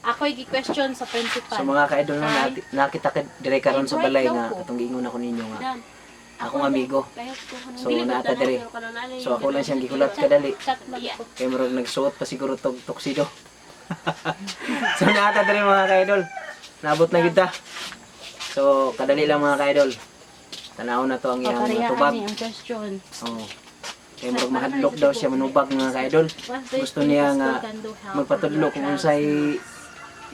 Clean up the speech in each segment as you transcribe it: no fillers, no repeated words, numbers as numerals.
Ako'y gi-question sa principal. So mga ka-idol, no, Hi. nakita ka dire karon sa Ay, balay bright nga daw ko. katong giingon ako ninyo nga Dan. akong amigo. So naata dire. So ako lang siyang gikulat kadali. Chat lang ko. Kay murag nagsuot pa siguro tog tuxedo. So naata dire, mga ka-idol. Naabot na kita. So kadali lang, mga ka-idol. Tanaw na to ang iyang mga Paparehaan tubag. ni ang question. Oh. Kay murag mahadlok daw siya manubag, mga ka-idol. What do you Gusto think niya the nga school can do help magpatudlo your kung child? unsay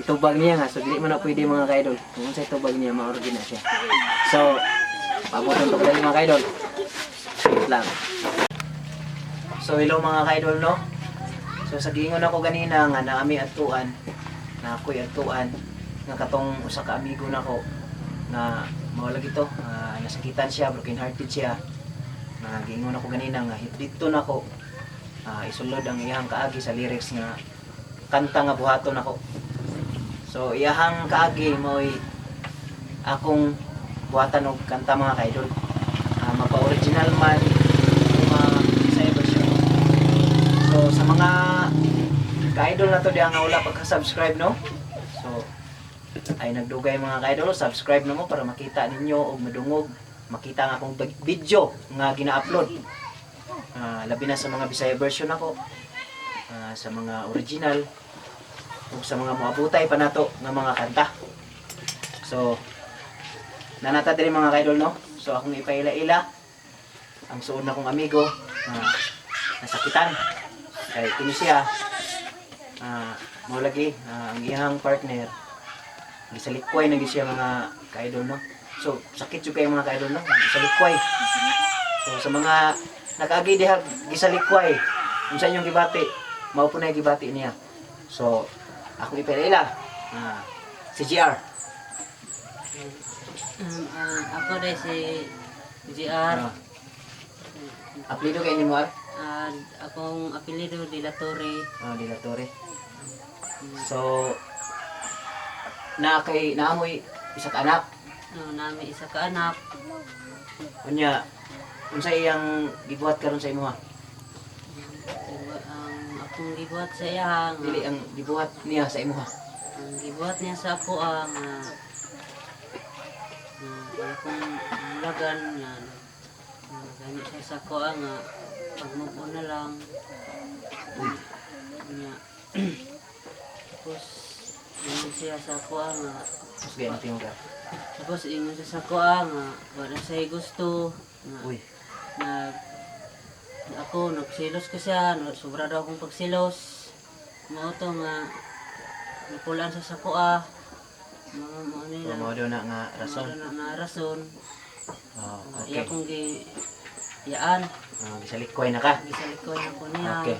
itubag niya nga. So dili man na pwede, mga ka-idol. Kung unsay tubag niya, mao ra na siya. So pabuton to kadali, mga ka-idol. Wait lang. So hello, mga ka-idol, no. So sa giingon ako ganina nga naami adtuan na ako'y adtuan nga katong usa ka amigo nako nga mao lagi to nga nasakitan siya, broken hearted siya, nga giingon ako ganina nga didto nako isulod ang iyang kaagi sa lyrics nga kanta nga buhaton nako. So iyahang kaagi mo'y akong buhatan og kanta, mga kaidol. Mapa-original man o ma-Bisaya version. So sa mga ka-idol na to diha nga wala pagka-subscribe, no. So ay nagdugay, mga ka-idol, subscribe na mo para makita ninyo og madungog, makita nga akong video nga gina-upload. Labi na sa mga Bisaya version ako, sa mga original ug sa mga moabutay pa nato nga mga kanta. So nanata diri, mga ka-idol, no. So akong ipaila-ila ang suod na kong amigo nga nasakitan kay kini siya, mao lagi ang iyang partner gisalikway na gyud siya, mga ka-idol, no. So sakit jud kayo, mga ka-idol, no, gisalikway. So sa mga nakaagi diha gisalikway, unsa inyong gibati, mao po na yung gibati niya. So akong ipaila si GR. Ako dahil si GR. Apelido kay nimo ar? Akong apelyido De La Torre. Ah, De La Torre. So na kay naamoy isa ka anak. No, nami isa ka anak. Unya unsa iyang gibuhat karon sa imuha? Ang akong gibuhat sa iya nga Dili ang gibuhat niya sa imuha. Ang gibuhat niya sa ako ang nga akong mulagan nga nga gani siya sa ako ang nga pag-move on na lang. Uy. Nya. Tapos ingon siya sa ako ang nga Mas gaya natin ka. Tapos ingon siya sa ako ang nga wala siya gusto nga Uy. Nag ako nagsilos ko siya no, sobra daw akong pagsilos mao to nga napulaan sa sako mga mo ano So, nila. mao daw na nga rason. Mao daw na nga rason. Oh, Iya okay. kong gi yaan. Oh, gisalikoy na ka. Gisalikoy na ko niya. Okay.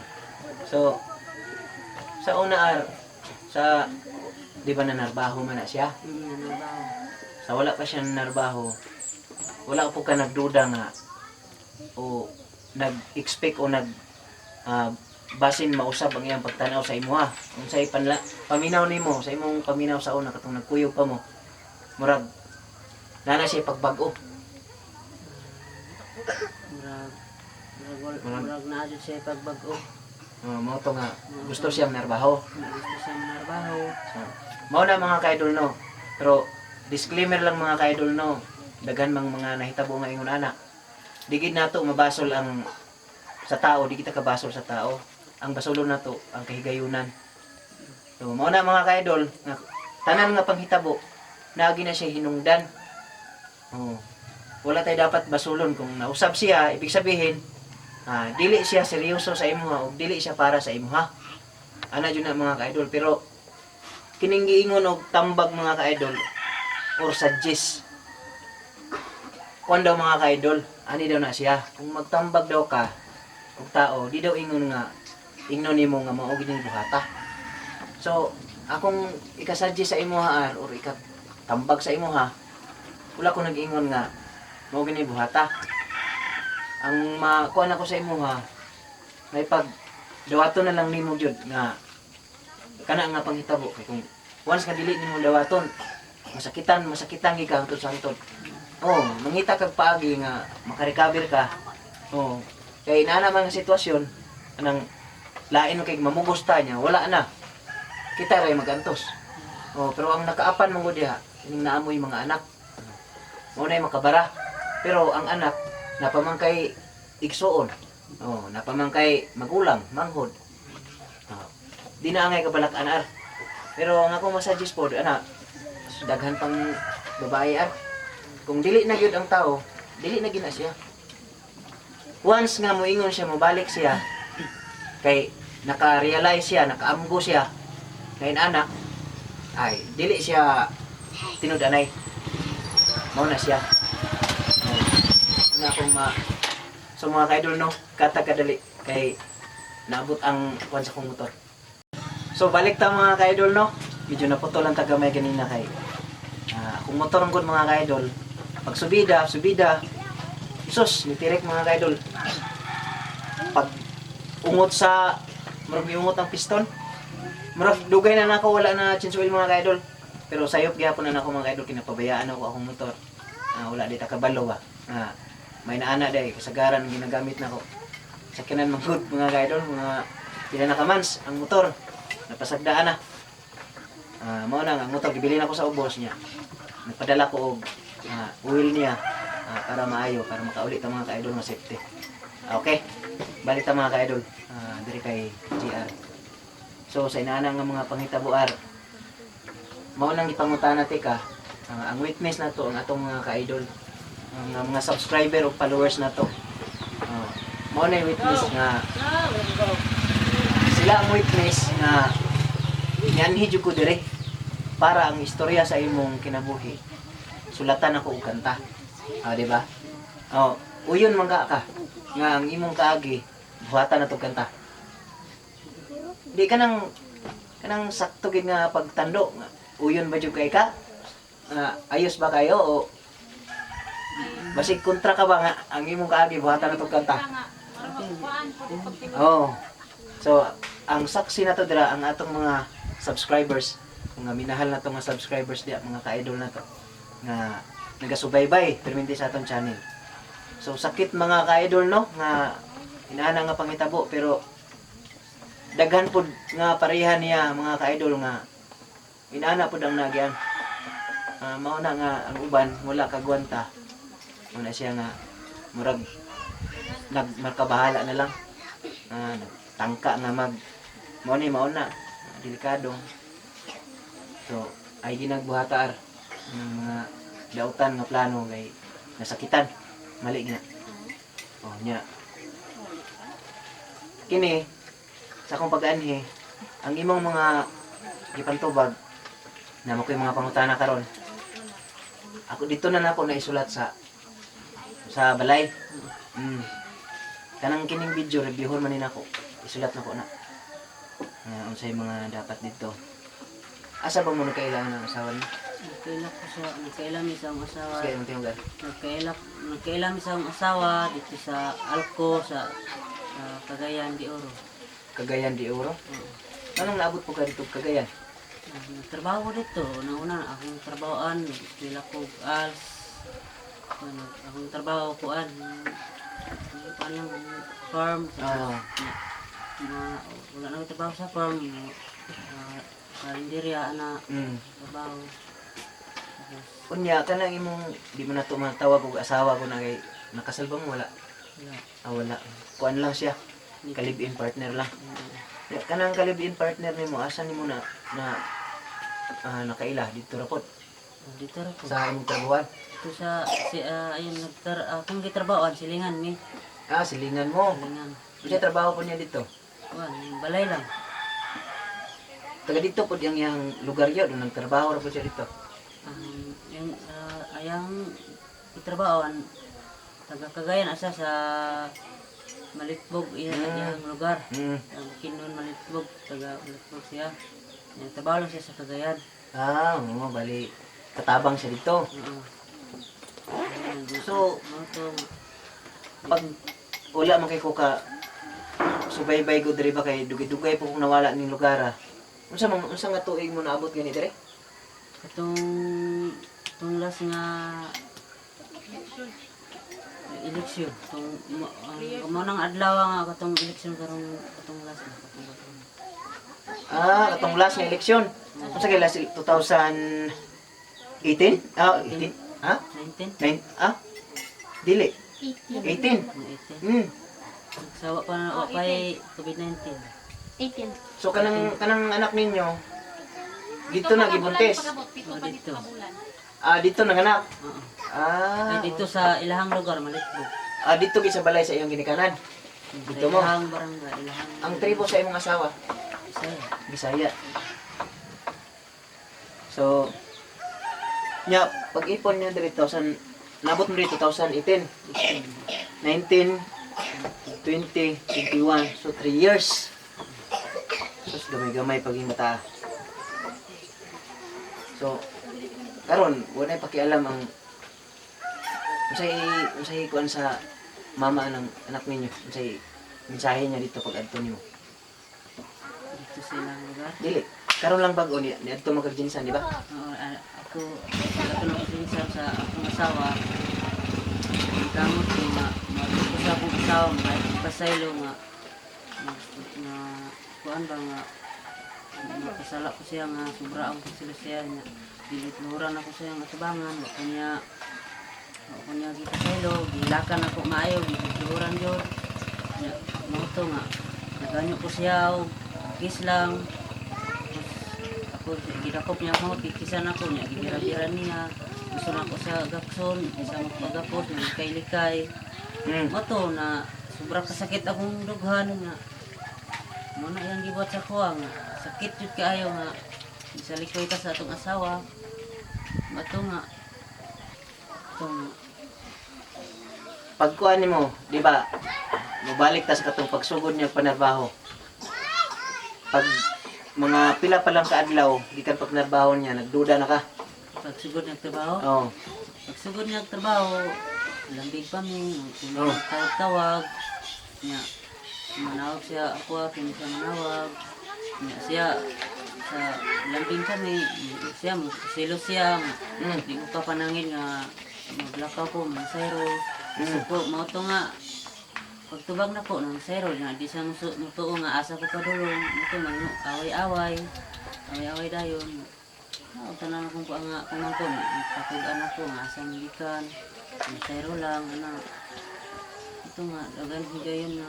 So sa una ar sa di ba nanarbaho man na siya? Nanarbaho. Sa wala pa siya nanarbaho, wala po ka nagduda nga o nag-expect o nag basin mausab ang iyang pagtanaw sa imuha. Unsay panla paminaw nimo sa imong paminaw sa una katong nagkuyog pa mo? Murag nana siya pagbag-o. Murag murag murag naa jud siya pagbag-o. Mao to nga gusto siyang narbaho. Gusto siya manarbaho. So, mao na, mga ka-idol, no. Pero disclaimer lang, mga ka-idol, no. Daghan mang mga nahitabo nga ingon ana. Di gid nato mabasol ang sa tao, di kita kabasol sa tao. Ang basolon nato ang kahigayunan. So mao na, mga ka-idol, nga tanan nga panghitabo naagi na siya hinungdan. Oh. Wala tayo dapat basulon kung nausab siya, ibig sabihin dili siya seryoso sa imuha o dili siya para sa imuha. Ana jud na, mga ka-idol, pero kining giingon og tambag, mga ka-idol, or suggest kuan daw, mga ka-idol, ani daw na siya, kung magtambag daw ka og tao, di daw ingon nga ingnon nimo nga mao gid ning buhata. So akong ikasuggest sa imuha ar or ikatambag sa imuha, wala ko nag-ingon nga mao gid ning buhata. Ang makuan ako sa imuha may pag dawaton na lang nimo jud nga kana nga panghitabo, kay kung once nga dili nimo dawaton, masakitan masakitan gid ka hangtod sa hangtod. Oh, mangita kag paagi nga makarecover ka. Oh, kay naa naman nga sitwasyon anang lain mo kay mamugos ta niya, wala na kita ray magantos. Oh, pero ang nakaapan man gud diha, ining naamoy mga anak. Mao na makabara. Pero ang anak napamangkay igsuon. Oh, napamangkay magulang, manghod. Oh, di na angay kabalak-an ar. Pero ang ako masuggest po, ana, daghan pang babae ar. Kung dili na gyud ang tao, dili na gyud na siya. Once nga moingon siya, mobalik siya, kay naka-realize siya, nakaamgo siya, ngayon anak, ay, dili siya tinud-anay. Mao na siya. Oh. Mao na akong ma... So mga ka-idol, no, kata kadali kay naabot ang kwan sa kong motor. So balik ta mga ka-idol, no. Medyo naputol ang tagamay kanina kay akong motor ang good mga ka-idol. Pag subida, subida. Sus, nitirik mga ka-idol. Pag ungot sa murag miungot ang piston. Murag dugay na nako wala na change oil mga ka-idol. Pero sayop gyapon na nako mga ka-idol, kinapabayaan ako akong motor. Wala di ta kabalo ba. May naana day kasagaran ang ginagamit nako. Sakyanan man gud mga ka-idol, mga pila na ka months ang motor. Napasagdaan na. Mao na nga, ang motor gibili na ko sa ubos niya. Nagpadala ko og oil niya para maayo, para makauli ta mga ka-idol nga safety. Okay. Balik ta mga ka-idol diri kay GR. So sa inaana nga mga panghitabuar, mao nang gipangutana ti ka, ang witness nato ang atong mga ka-idol, ang mga subscriber o followers nato. Mao na yung witness nga sila ang witness nga nianhi jud ko dire para ang istorya sa imong kinabuhi sulatan ako og kanta. Di ba? Oh, uyon man ka ka nga ang imong kaagi buhatan na tog kanta. Di ka nang kanang sakto gid nga pagtando nga uyon ba jud kay ka? Ayos ba kayo o basig kontra ka ba nga ang imong kaagi buhatan na tog kanta? Oh. So, ang saksi na to dira ang atong mga subscribers, mga minahal na to nga subscribers diya, mga ka-idol na to nga nagasubaybay perminti sa atong channel. So sakit mga ka-idol no nga inaana nga pangitabo pero daghan pud nga pareha niya mga ka-idol nga inaana pud ang nagyan. Mao na nga ang uban wala kagwanta. Mao na siya nga murag nagmakabahala na lang. Nagtangka nga mag mao ni mao na delikado. So ay ginagbuhatar ng mga dautan nga plano kay nasakitan mali nga. Oh nya. Kini sa akong pag-anhi ang imong mga gipantubag na mo ko'y mga pangutana karon. Ako dito na nako na isulat sa balay. Kanang kining video reviewon man ni nako. Isulat nako na. Nga unsay mga dapat dito. Asa ba mo nagkailangan ng asawa niyo? Nagkaila ko sa nagkaila mi sa akong asawa. Sige, imong tingog. Nagkaila nagkaila mi sa akong asawa dito sa Alco sa Cagayan de Oro. Cagayan de Oro. Oo. Anong naabot po ka dito Cagayan? Nagtrabaho ko dito. Una-una akong trabahoan, nila ko als. Ano, akong trabaho kuan. Kuan lang farm sa Ah, mga wala na akong trabaho sa farm. Karinderya ana trabaho. Tapos Unya kanang imong di mo na to matawag og asawa ko na kay nakasal ba mo wala? wala. Ah, wala. Kuan lang siya. Kalib-in partner lang. Ya, kanang kalib-in partner nimo asa nimo na na nakaila dito ra pod Dito ra ko. sa imong trabahoan. Dito sa si ayun nagtar akong gitrabahoan silingan mi. Ah, silingan mo. Silingan. Unya trabaho po niya dito. Kuan balay lang. Taga dito pod yang yang lugar yo doon nagtrabaho ra po siya dito. Yung ayang gitrabahoan taga Cagayan asa sa Malitbog iya iyang lugar. Ang Bukidnon Malitbog, taga Malitbog siya. Yung trabaho lang siya sa Cagayan. Ah, oo, bali katabang siya dito. Oo. Ayun, So, mao to pag wala man kay ko ka subaybay ko diri ba kay dugay-dugay po kung nawala ning lugar ah. Unsa man unsa nga tuig mo naabot gani dire? Katong tong last nga eleksyon tong ang mao nang adlaw nga katong eleksyon karong katong last na katong katong. Ah, katong last nga eleksyon. Unsa kay last 2018? Ah, 18? Ha? 19? 9? Ah? Dili. 18. 18. Mga 18. Sawa pa na wa pa COVID-19. 18. So kanang kanang anak ninyo dito na gibuntis. Pito Oh, pa dito dito. ka bulan. Ah, dito nanganak. Oo. Ah. Ay, dito sa ilahang lugar Malitbog. Ah, dito gid sa balay sa iyang ginikanan. Dito Sa mo. ilahang barangay, ilahang Ang tribo sa imong asawa, Bisaya. Bisaya. So, nya pag-ipon niya diri 2000 nabot mo diri 2018, 19, 20, 21, so 3 years. Sus, gamay-gamay paging mata. So, karon wala pakialam ang unsay unsay kuan sa mama ng anak ninyo, unsay mensahe niya dito pag adto nimo. Dito sa ilahang lugar. Dili, karon lang bag-o ni niadto mo kag Jinsan, di ba? Oo, ako ako na ko sa akong asawa. Ang kamot ko nga magusto sa akong asawa nga pasaylo nga nga, nga kuan ba nga nakasala ko siya nga sobra ang sila siya niya gilitluran ako siya nga tubangan wa ko niya gipasaylo, gilakan ako maayo, gilitluran jud niya mo to nga naganyo ko siya og kiss lang. Tapos, ako gidakop niya ako, kikisan ako niya, gibira-bira niya, gusto na ako sa gakson sa magpagakos likay-likay. Mo to na sobra kasakit akong dughan nga mo na iyang gibuhat sa kuha nga sakit jud kaayo nga sa likoy ta sa atong asawa bato nga ito nga. Pagkuan nimo, di ba? Mobalik ta sa katong pagsugod niya panarbaho. Pag mga pila pa lang kaadlaw gikan pagnarbaho niya, nagduda na ka. Pagsugod ng trabaho. Oh. Pagsugod niya trabaho, lambig pa mi, Oh. tawag-tawag. Niya, manawag siya ako, kini siya manawag. Niya siya sa lambing kami, siya mo silo siya. Di ko pa panangin nga maglakaw ko, mansayro. So ko, mao to nga pagtubag na ko nang sayro nga di siya mutuo nga asa ko padulong, mo to mang away-away. Away-away dayon. Ah, tanan akong kuha nga pamangkon, patug-an ako nga asa gikan. Sayro lang ana. Ito nga dagan higayon na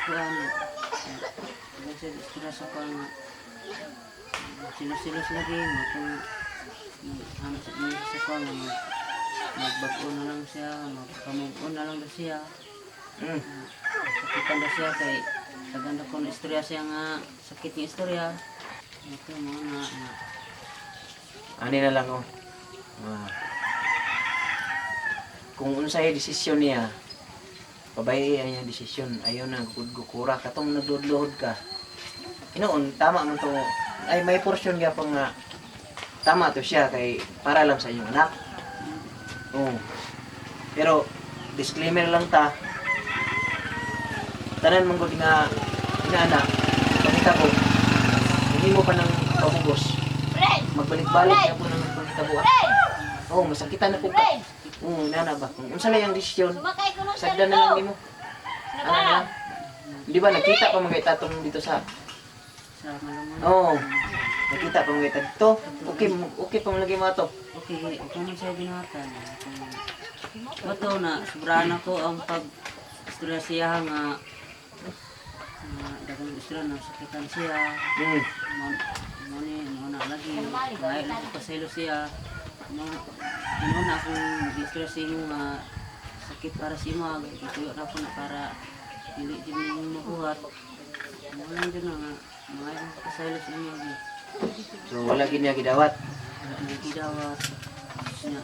kuan. Dagan sa istorya sa kuan nga silos-silos lagi mo to ano sa niya sa kuan nga magbag-o na lang siya, magpamove on na lang daw siya. Sakitan daw siya kay dagan daw ko na istorya siya nga sakit nga istorya. Ito mo na nga Ani na lang oh. Ah. Kung unsay desisyon niya, pabayaan ang iyang desisyon. Ayaw na gukura katong nagluhod ka. Inoon tama man to. Ay may portion gyapon nga tama to siya kay para lang sa inyong anak. Oo. Pero disclaimer lang ta. Tanan man gud nga inaana pangitabo. Hindi mo pa nang pamugos. Magbalik-balik na po ng pangitabo. Oo, masakitan na po ka. Oo, nana ba? Kung unsa lang yung desisyon, sagdan na lang nimo. Ano na lang? Di ba nakita pa mga itatong dito sa sa malungon. Oo. Nakita pa mga ita dito. Okay, okay pa mga lagi mga to. Okay, okay man siya binuhatan. Bato na, sobrahan ako ang pag istorya siya nga nga dagang istorya na sakitan siya. Mo mo ni mo na lagi. Ngayon lang ko pasaylo siya. Mo mo na akong istorya sa imo nga sakit para sa imo, ituyo na ako na para dili jud mo mabuhat. Mo lang jud na nga ngayon ko pasaylo sa imo. So wala gid niya gidawat. Wala nang gidawat. Niya.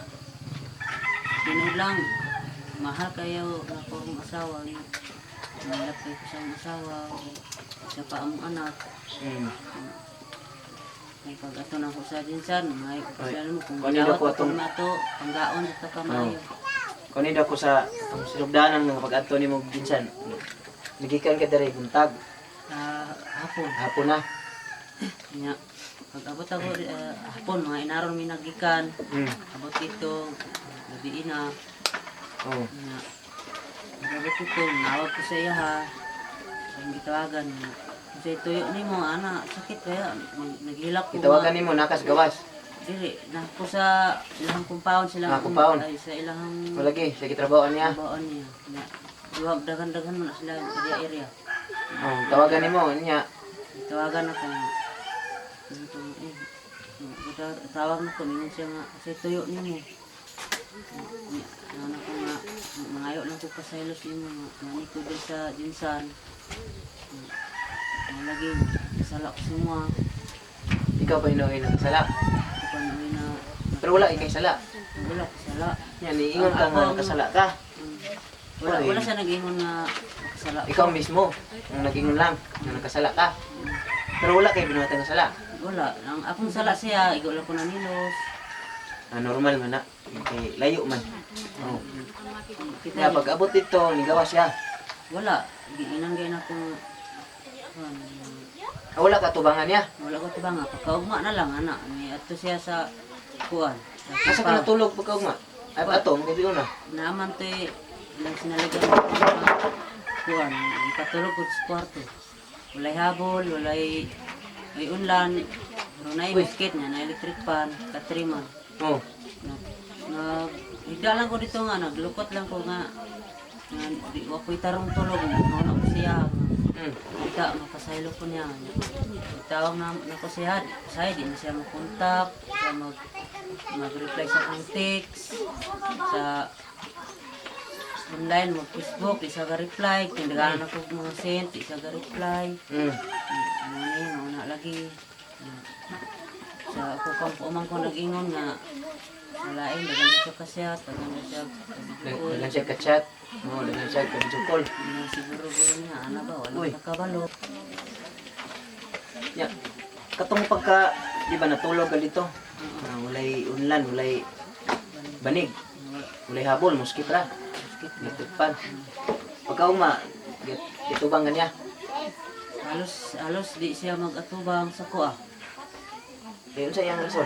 Tinuod lang, mahal kayo na ko akong asawa. Niya. Mahal kayo ko sa akong asawa. Sa pa among anak. Kay pag ato na ako sa jinsan, may Ay, sila mo kung kunin gidawat ako ko atong- na ato, panggaon dito ka maayo. Kunin daw ko sa atong sinugdanan nga pag-adto nimo ginsan. Nagikan ka diri buntag, Ah, hapon. hapon na. Niya. Pag abot ako, hapon, mga inaron mi nagikan. Abot dito, gabi ina. Oh. Nga. Pag abot dito, nawag ko sa iya ha. Ang gitawagan nga. Unsay tuyo nimo ana, sakit kaya naghilak ko. Gitawagan nimo nakas gawas. Dili na ko sa ilang kumpaon sila. Ah, kumpaon. Ay, sa ilang Wala gi, sa gitrabahoan niya. kumpaon niya. Na, duha daghan-daghan man na sila area area. Oh, tawagan nimo niya. Tawagan ako nga. Ano to, eh, tawag na ko, mingon siya nga, unsay tuyo nimo. Ano ko nga, mangayo lang ko pasaylos nimo nga, nani ko dun sa Jinsan. Nga lagi, kasala ko semua. Ikaw pa inuwi nakasala. Ako pa na na, Pero wala ikay sala. wala kasala. Yan, niingon ka nga nakasala ka. Wala, Oy. wala siya nag-ingon nga kasala. Ikaw mismo, ang nag-ingon lang, nga nakasala ka. Pero wala kay binuhatan nga sala. Wala. Ang akong sala siya, igo lang ko nanilos. Ah, normal man na. Kay layo man. Oh. Kita, Kaya pag abot dito, nigawa siya. wala. Giinan gay na ko. Ah, wala ka tubangan niya. Wala ko tiba nga. Pagkaugma na lang, ana. Ni ato siya sa kuan. Sa Asa ka natulog pagkaugma? Ay, ato, gabi una. Naaman to eh, ilang sinalagan ko mga kuan. Ipatulog ko sa kwarto. Walay habol, walay may unlan. Pero na biscuit niya, na electric pan, katriman. Oh. Nag, nag, higda lang ko dito nga, naglukot lang ko nga. Nga, di wa ko'y tarong tulog, nauna ko siya. Kita, makasaylo ko niya. Tawag na, na ko siya, siya, di na siya makontak, siya mag-reply sa akong text, sa online, mag-Facebook, di siya ga-reply, tindagaan ako mga sent, di siya ga-reply. Ano niya, mauna lagi. Sa ako pang umang ko nag-ingon nga, wala eh, dagan na siya kasya, dagan na siya, Dagan siya ka-chat. Oh, dagan siya ka-video call. na siguro guro niya, ana ba, Uy. wala nakabalo. Ya. Katong pagka, di ba natulog ka dito? Ah, walay unlan, walay banig, walay habol, muskit ra. Electric pan. Pagkaugma, gitubang kanya. Halos, halos di siya mag-atubang sa kuha. Kaya unsa iyang rason?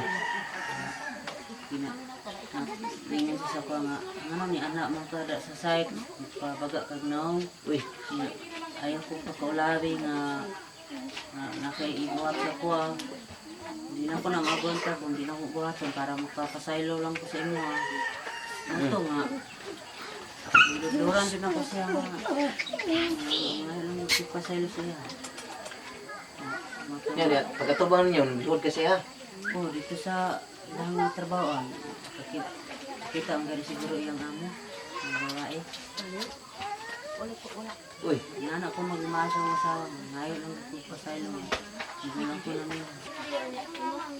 Gina, na, ningon siya sa kuha nga, ano ni anak mo kada sa site, pabaga kag naong. Uy, Nga, ayaw ko pagkaulabi nga, nga nakaibuhat sa kuha. Hindi na ko na magwanta kung di na ko buhaton para makapasaylo lang ko sa imo. Ah. Ano nga, Duduran din ako siya nga. Nga lang magpasaylo siya. yan, yan. Pagkatubang ninyo, nagluhod kasi ha. Oh, dito sa ilang trabahoan, kita, kita ang gari siguro iyang amo, ang babae. Uy, Inana ko magmahal sa mga asawa, ngayon lang ko pasaylo. Hindi lang ko na niya.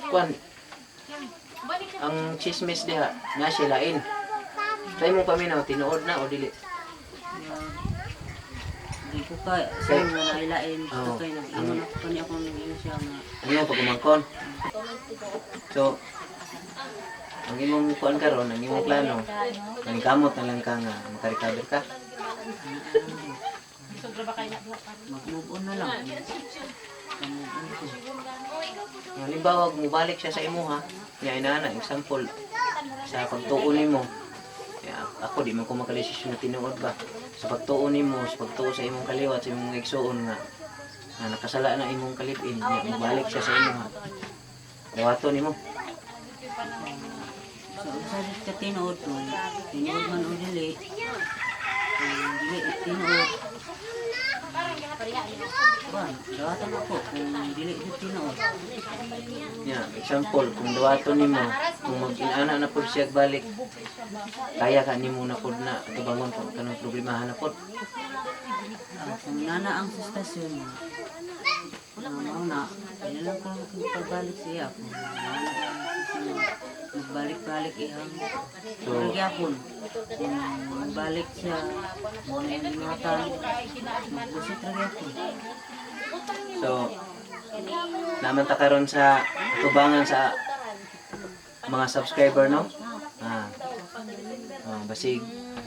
kwan. Ang chismis diha, na siya lain. Sa imong paminaw, tinuod na o dili? Hindi ko ka, sa mga nailain, gusto Oo. kayo nag-ingon ako kanya akong nag-ingon siya nga. Ano yung pagumangkon? So, ang imong kuan karon, ang imong plano, naningkamot na lang ka nga makarecover ka. Mag-move on na lang. Mag-move on ko. Halimbawa, mubalik siya sa imuha, niya inana, example, sa pagtuo nimo. Ya, ako di man ko makadesisyon na tinuod ba. Sa pagtuo nimo, sa pagtuo sa imong kaliwat, sa imong igsuon nga nga nakasala na imong kalipin, niya mubalik siya sa imuha. Dawato nimo. So, sa ka tinuod ko, tinuod man o dili, kung dili tinuod, kuan, dawatan ako kung dili jud tinuod. Ya, example, kung dawato nimo, kung mag-inana na pud siya balik, kaya ka nimo na pud na tubangon kung kanang problemahan na pud. Ah, kung nana ang stasyon nga, mao na, dili lang ko pagbalik siya kung nana ang stasyon, magbalik-balik ihang So, so, gyapon. Kung magbalik siya, mo na yung mata, magbusit ra gyapon. So, naman ta karon sa tubangan sa mga subscriber, no? Ah. Oh, basig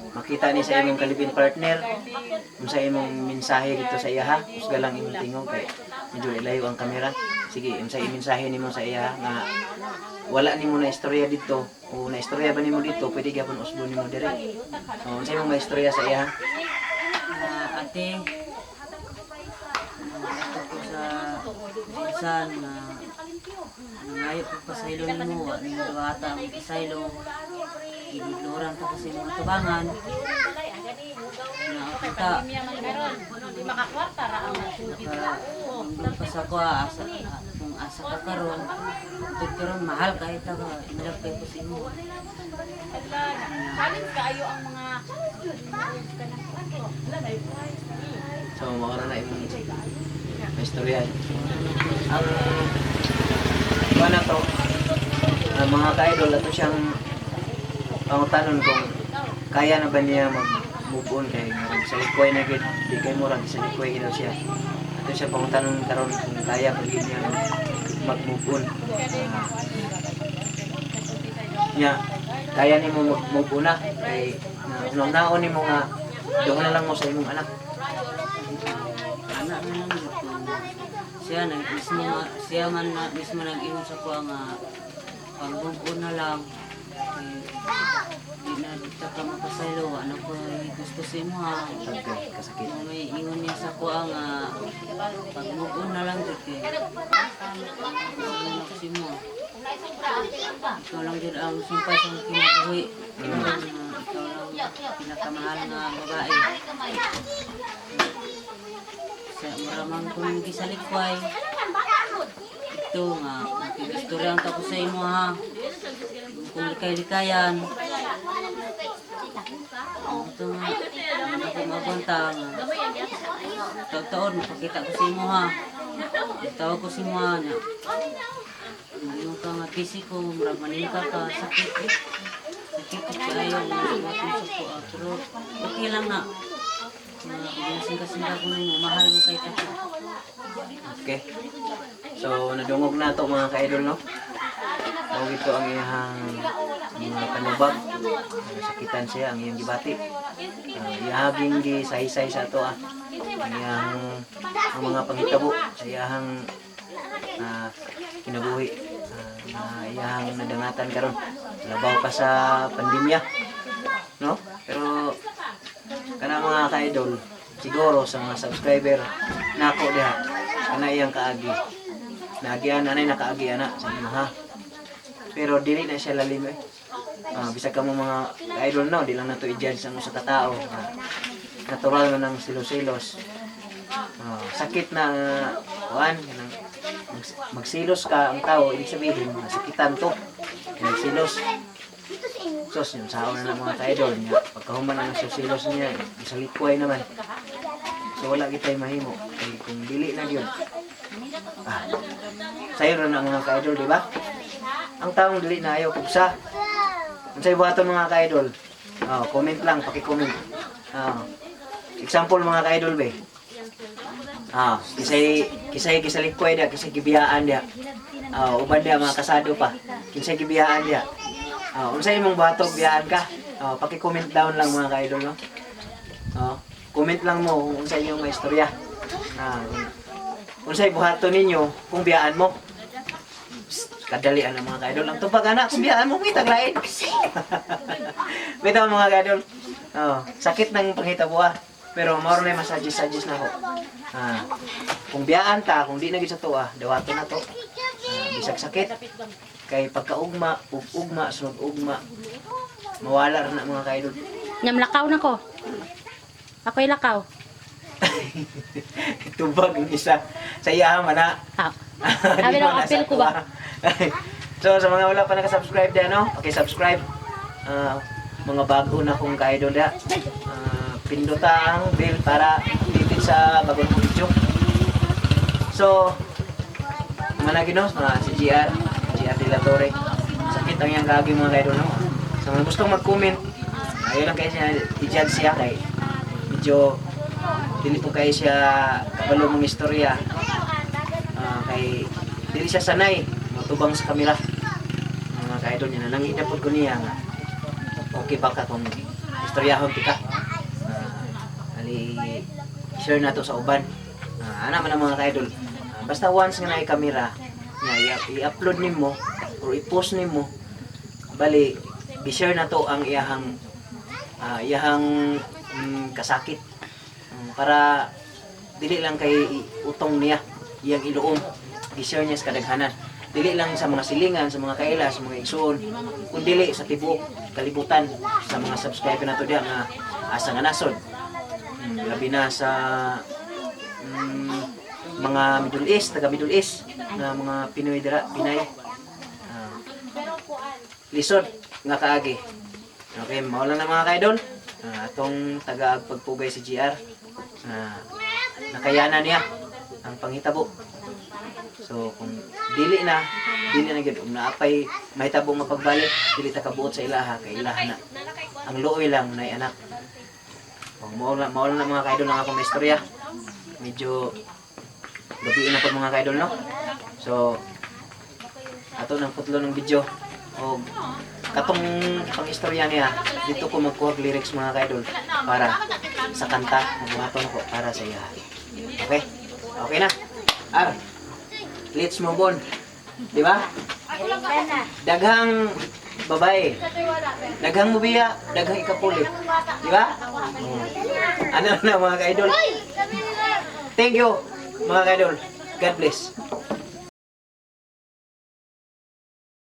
makita ni sa imong kalibin partner unsa imong mensahe dito sa iya ha? Usga lang imong tingog kay medyo ilayo ang kamera. Sige, unsa imong mensahe nimo sa iya nga wala nimo na istorya dito o na istorya ba nimo dito, pwede gyapon usbon nimo dire. Oh, unsa imong maistorya sa iya? Ah, ate, ako ko sa Minsan na nangayo ko pasaylo nimo, wa nimo duwata ang pasaylo. Ginigloran ta kasi mga tubangan. Na kita Di makakwarta ra ang naka pa sa kuha asa kung asa ka karon. Tug karon mahal kay ta ka, in love kay ko sa imo. Challenge kaayo ang mga So mao ra na imong istorya. Ang kuha na to, ang mga ka-idol, ato siyang pangutanon kung kaya na ba niya mag move on kay murag sa likway na gid, di kay murag sa likway gid daw siya. Ato siya pangutanon karon kung kaya pa gid niya mag move on. Nya kaya nimo mag move on na kay na naon nimo nga doon na lang mo sa imong anak? Anak na lang gud ko. Siya nag mismo siya man na, mismo nag-ingon sa kuha nga pag-move on na lang. Kay di na dito ka mapasaylo, wa na ko gusto sa imo ha. Pagka kasakit. Kung may ingon niya sa kuha nga pag-move on na lang jud kay gusto na ko sa imo. Ikaw lang jud ang sumpay sa akong kinabuhi. Ikaw lang pinakamahal nga babae. Sa maramang kung gisalikway. Ito nga, makikistorya ang tapos sa imo ha. Kung likay-likayan. Ito nga, ano ko magunta nga. Taon-taon, mapakita ko sa imo ha. Tawag ko sa imo ha. Nya. Ngayon ka nga busy ko, murag maningka ka, sakit eh. Sakit ko kayo, mga sa ko. Ah. Pero okay lang na. Nga, ginasingka-singka ko nimo, mahal mo kay ka. Okay. So, nadungog na to mga ka-idol, no? Mao ito ang iyang mga panubag. Sakitan siya ang iyang gibati. Iyahaging gisaysay sa ato ah. Ang iyang ang mga panghitabo sa iyahang kinabuhi. Na iyahang nadangatan karon. Labaw pa sa pandemya. No? Pero kana mga ka-idol, siguro sa mga subscriber nako diha kana iyang kaagi. Naagian anay nakaagi ana sa inyo ha. Pero dili na siya lalim eh. Bisag ka mo mga ka-idol no, di lang nato i-judge ang usa ka tao. Natural na ng silos-silos. Sakit na kuan kanang magsilos ka ang tao, ibig sabihin nasakitan to. Nagsilos. Sos, yung sao na ng mga ka-idol niya. Pagkahuman na ng silos niya, isang likway naman. So wala kita'y mahimo. Kay kung dili na gyud. Ah, sayo ra na ang mga ka-idol, di ba? Ang taong dili na ayaw kubsa. Unsay buhaton mga ka-idol? Oh, comment lang, paki-comment. Oh. Example mga ka-idol be. Kisay kisay kisalikway dia, kisay gibiyaan dia. Uban dia mga kasado pa. Kinsay gibiyaan dia. Unsay imong buhaton biyaan ka? Oh, paki-comment down lang mga ka-idol, no? Oh, comment lang mo kung unsay inyong mga istorya. Unsay buhaton ninyo kung biyaan mo. Psst, kadalian ang mga ka-idol. Ang tubag anak, kung biyaan mo, kitag lain. Bitaw mga ka-idol. Oh, sakit ng panghitabo ah. Pero mao na massage-suggest na ko. Kung biyaan ta, kung di na gyud sa tuwa, dawaton na to. Bisag sakit. Kay pagkaugma, ug ugma, sunod ugma, mawala ra na mga ka-idol. Nyamlakaw na ko. Ako'y lakaw. Tubag ang isa. Sa iya man na. Ah. Di Sabi man ng na appeal sa ko ba? tuwa. So sa mga wala pa nakasubscribe diyan, no? Okay, subscribe. Mga bago na kong ka-idol da. Pindota ang bell para updated sa bagong kong video. So, managi no, mga si GR, GR De La Torre. Sakit ang iyang gagi mga ka-idol, no? Sa mga gustong mag-comment, ayaw lang kayo siya, i-judge siya kay medyo dili po kayo siya kabalo mong istorya. Kay dili siya sanay motubang sa kamera. Mga ka-idol niya, nangina pod ko niya nga okay ba ka kung istoryahon ti ka. Ali share na to sa uban. Ana man ang mga ka-idol. Basta once nga naay kamera nga i-upload nimo or i-post nimo, bali i-share na to ang iyahang iyahang kasakit. Para dili lang kay utong niya iyang iluom. Gi-share niya sa kadaghanan. Dili lang sa mga silingan, sa mga kaila, sa mga igsuon, kundili sa tibuok kalibutan, sa mga subscriber nato diha nga asa nga nasod. Labi na sa mga Middle East, taga Middle East, nga mga Pinoy dira, Pinay. Lisod nga kaagi. Okay, mao lang na, mga kaidol. Atong taga pagpugay si GR. Nakayanan niya ang panghitabo. So kung dili na gyud, ug naapay mahitabo nga pagbalik, dili ta kabuot sa ilaha kay ilaha na. Ang luoy lang nay anak. Kung mao lang na, mga kaidol, ang akong istorya. Medyo gabi na po, mga kaidol, no. So ato nang putlo ng video o katong pang-istorya niya dito ko magkuha og lyrics, mga kaidol, para sa kanta buhaton ako para sa iya. Okay? Okay na. Ar. Let's move on. Di ba? Daghang babae. Daghang mubiya, daghang ikapuli. Di ba? Ano na, mga kaidol? Thank you, mga kaidol. God bless.